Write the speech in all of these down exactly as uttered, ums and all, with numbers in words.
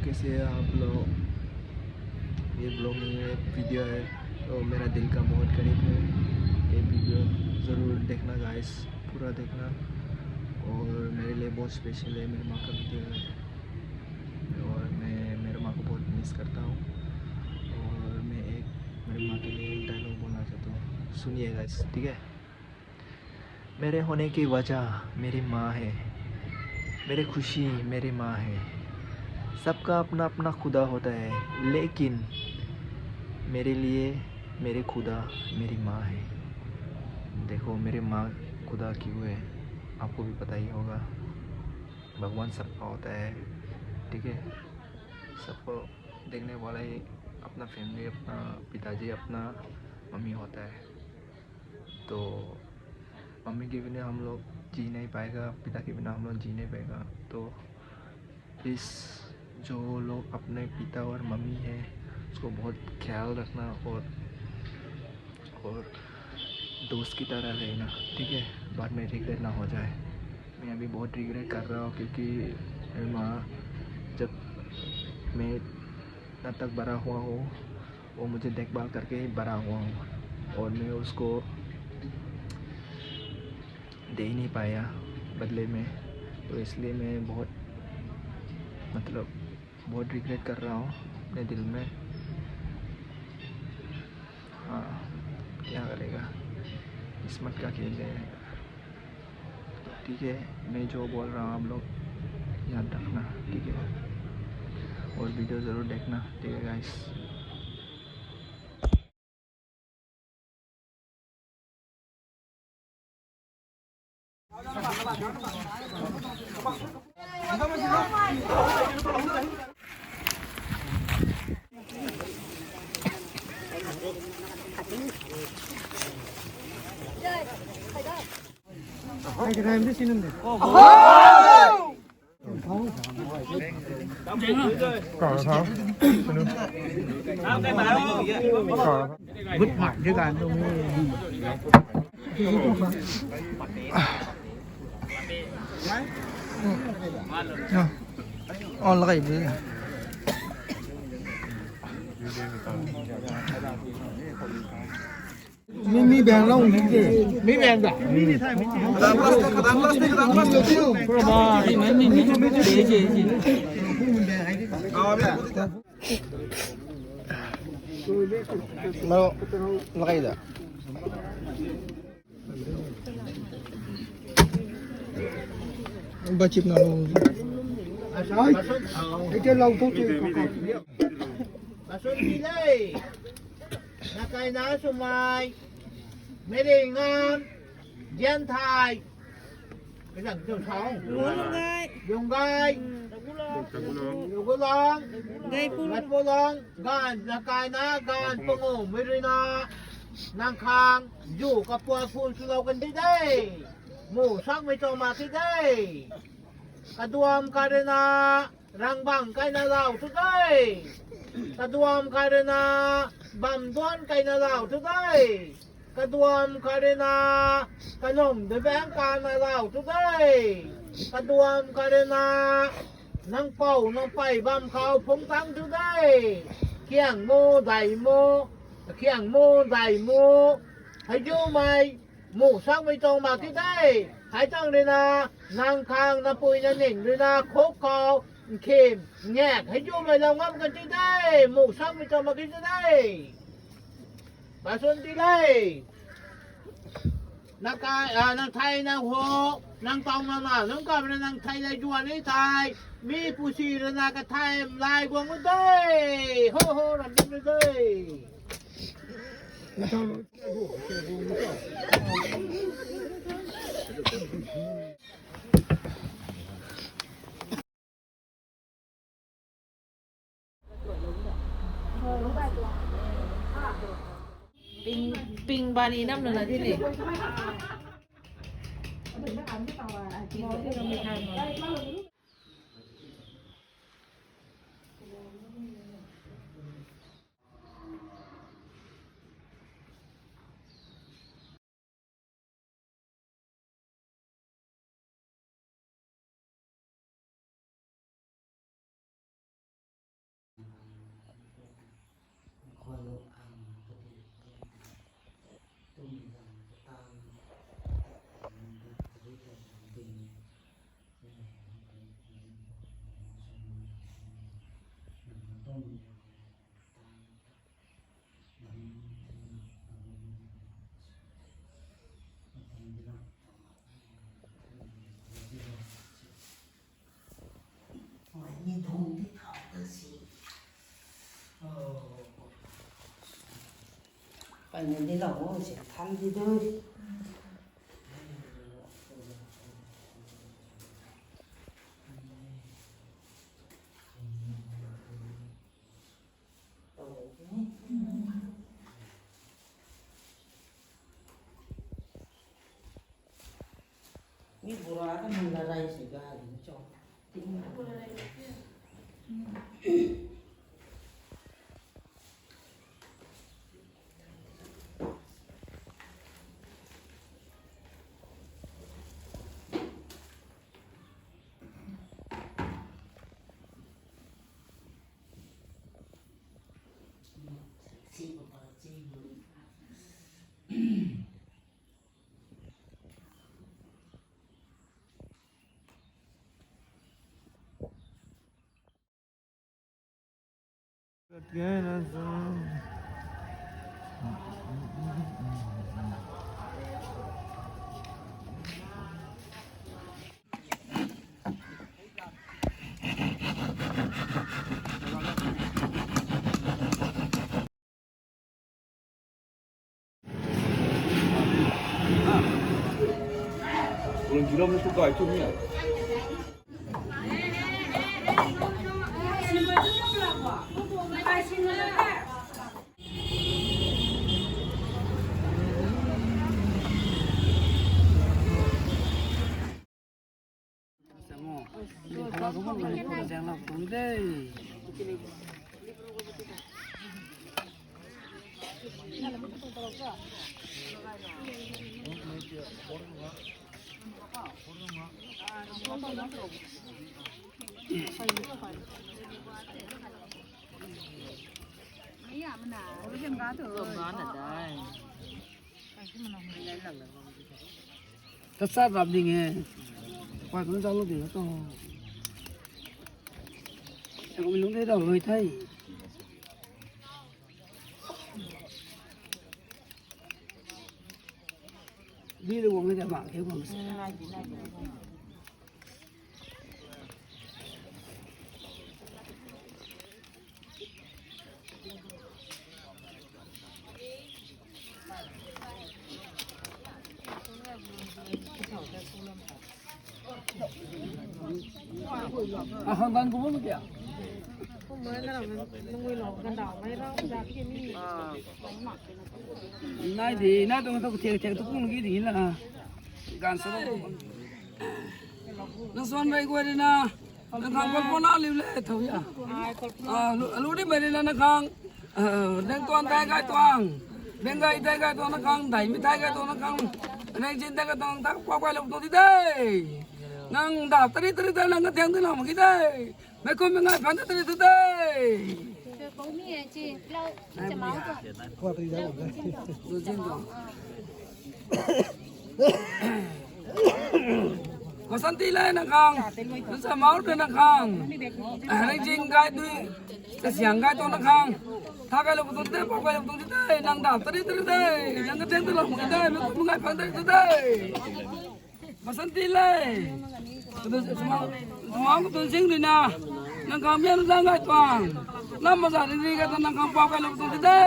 कैसे आप लोग? ये ब्लॉग नहीं है, वीडियो है, तो मेरा दिल का बहुत करीब है। ये वीडियो ज़रूर देखना गाइस, पूरा देखना। और मेरे लिए बहुत स्पेशल है मेरी माँ का वीडियो है। और मैं मेरे माँ को बहुत मिस करता हूँ। और मैं एक मेरी माँ के लिए एक डायलॉग बोलना चाहता हूँ, सुनिए गाइस, ठीक है? मेरे होने की वजह मेरी माँ है, मेरी खुशी मेरी माँ है। सबका अपना अपना खुदा होता है, लेकिन मेरे लिए मेरे खुदा मेरी माँ है। देखो, मेरी माँ खुदा क्यों है, आपको भी पता ही होगा। भगवान सबका होता है, ठीक है? सबको देखने वाला ही अपना फैमिली, अपना पिताजी, अपना मम्मी होता है। तो मम्मी के बिना हम लोग जी नहीं पाएगा, पिता के बिना हम लोग जी नहीं पाएगा। तो प्लीज़, जो लोग अपने पिता और मम्मी है, उसको बहुत ख्याल रखना और और दोस्त की तरह रहना, ठीक है? बाद में रिग्रेट ना हो जाए। मैं अभी बहुत रिग्रेट कर रहा हूँ, क्योंकि मेरी माँ, जब मैं इतना तक बड़ा हुआ हूँ, वो मुझे देखभाल करके ही बड़ा हुआ हूँ, और मैं उसको दे ही नहीं पाया बदले में। तो इसलिए मैं बहुत, मतलब, बहुत रिग्रेट कर रहा हूँ अपने दिल में। हाँ, क्या करेगा, किस्मत का खेल है। तो ठीक है, मैं जो बोल रहा हूँ, आप लोग याद रखना, ठीक है? और वीडियो ज़रूर देखना, ठीक है guys? On lakai bi. Mi, mi bang lou ni ke. Mi bang da. Lo, lakai da. Bachip na lo. Ai, ai, ke lau tu tu. Nakai na swmei, Meiringan, Zianthai, kazang tu sao, Lunggai, Lunggai, Lugulong, Gaipulong, Gan, Nakai na, Gan Pangu, Meirina, Nangkhang, Zu, Kapua, Phun, Sulou, kan ti de, Mu, Sakmei, Choma, ti de, Kaduam, Karina, Rangbang kaina lau tu de. Kaduam khat rui na bam duan kaina lau tu de. Kaduam khat rui na kalung de bang kana lau tu de. Kaduam khat rui na nang pou nang pei bam khou phung tang tu de. Khiang mu dai mu, khiang mu dai mu. Hei ju mei, Mu Sakmei tuang mak ti de. Hei tang rui na, nang khang na pui na ning rui na khuk khou, nkhim, ngak, hei ju mei lau ngam kan ti de. Mu Sakmei tuang mak ti de. Basun ti de. Nang kai, ah, nang thei nang ho, nang tau nang na, nang kam na nang thei lai juan ni thei. Mi pusi rui na ka thei lai guang u de. Ho ho, ram dim de. Ping, ping bani nam na na di ni. Ni di lou se than di dui. Mi bura ta mun la rai si ga di cho. Ta sa rap ding e. Pai kun zang lu ding to. Sa ko lung de da hoi thai. Di lu wang de ma ke wang. Ahang dan ko mo kya? Nai di, nai tu tu thiak thiak tu kung gi di la. Gan sa. Nang suan bai guay di na. Nang khang kol pona liu le thau ya. Ai, kol pona. Ah, lu, lu di bai di na nang khang. Ah, nang tuan tai kai tuang. Nang gai tai kai tuang nang khang. Dai mi tai kai tuang nang khang. Nang jin tai kai tuang tak kwa kwa lu tu di dei. Nang da tari tari tai nang ka tiang di nang ma ki dei. Mei kum mi ngai phan tari tu dei. Lu jin tuang. Masanti le nang khang, nang sa mau te nang khang. Nang jing gai tui, kasiang gai tuang nang khang. Tha gai lu tu te, pau gai lu tu te, nang da tari tari te, nang ka teng tu lam te, mei kum ngai phan tari tu te. Masanti le. Mau tu jing di na, nang khang bian zang gai tuang. Nam maza ri ri gai tuang nang khang pau gai lu tu te.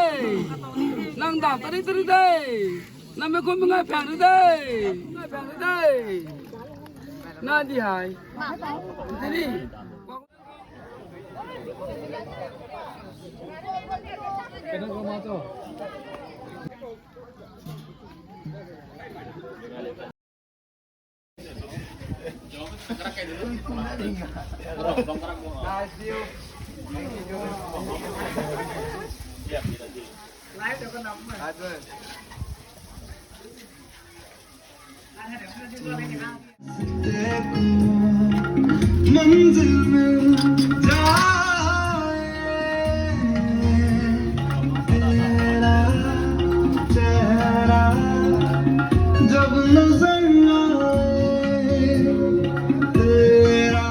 Nang da tari tari te. Nang mei kum ngai phan ri te. Ngai phan ri te. Na di hai. Di ni. मंजिल मिल जाए, तेरा, तेरा, जब नजर आए, तेरा।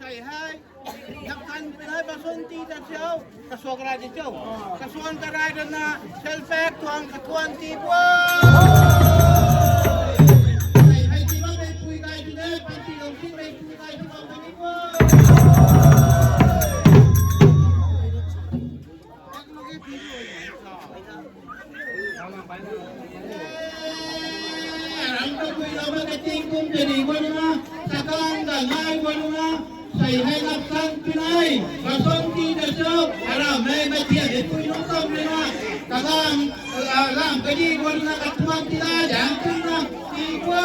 Sei hei, napkan pinai bason ti ta cho, kasuan karai ti cho, kasuan karai rana, selpak tuang katuan ti bo. Sei hei ti bammei pui kai tu ne, panty lou sinmei pui kai tu bam ni bo. Ram ta pui lou ba ka ting kum te ni bo na, sakang da ngai bo na, sei hei napkan pinai bason ti ta cho, aram hei ba tia de pui lou kam na, kalam, lam kadi bo na, katuan ti la jang tu na, ti bo.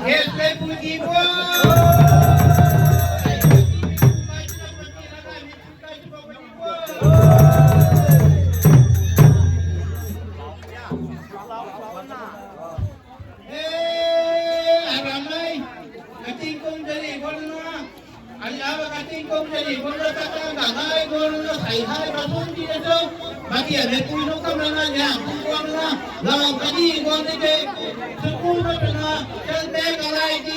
Yes, thank you, people. Aram hei, kating kum jari guang na, aram hei kating kum jari guang na, kata kangai guang na, sei hei bason ti na cho, matiamei pui lou kam na, yang kum guang na, lau kadi guang na ke, sukul na, tel pe kalai ti